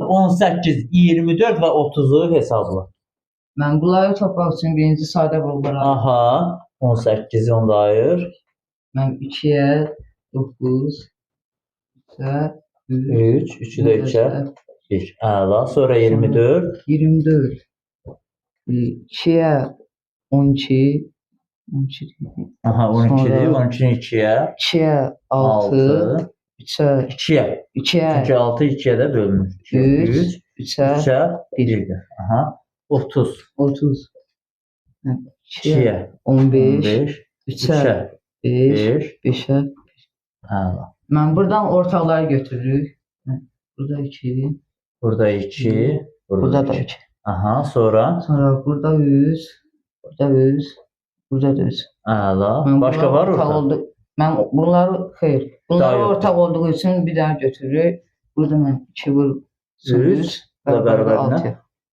18, 24 və 30-u hesabla. Mən bunları toplaq üçün birinci sadə qurğular. Aha, 18-i onda ayır. Mən 2-yə 9, 3-ə 3, 3, 3-ü də 3-ə 1. Əla. Sonra 24. 24. 2-yə 12, 12, Aha, 12-dir. Sonra- 12-ni 2-yə 2-yə 6, 6. 3-ə 2-yə. 2-yə Çünki 6 2-yə də bölünür. 3, 3, 3-ə 3-ə 1, 1-dir. Aha. 30. 30. 2-yə 2-yə 15, 15, 3-ə 3-ə 5, 5. 5-ə. Əla. Mən buradan ortaqları götürürük. Burada 2, Burada 2, burada burada da 2. 2. Aha, sonra Sonra burada 3, burada 3, burada da 3. əla. Mən Başqa bunlar var ortaq orada? oldu. Mən bunları xeyr. Bunları yoxdur. ortaq olduğu üçün bir daha götürürük. Burada mən 2 vur 3 3 bu da bərabər bərabər nə? 6.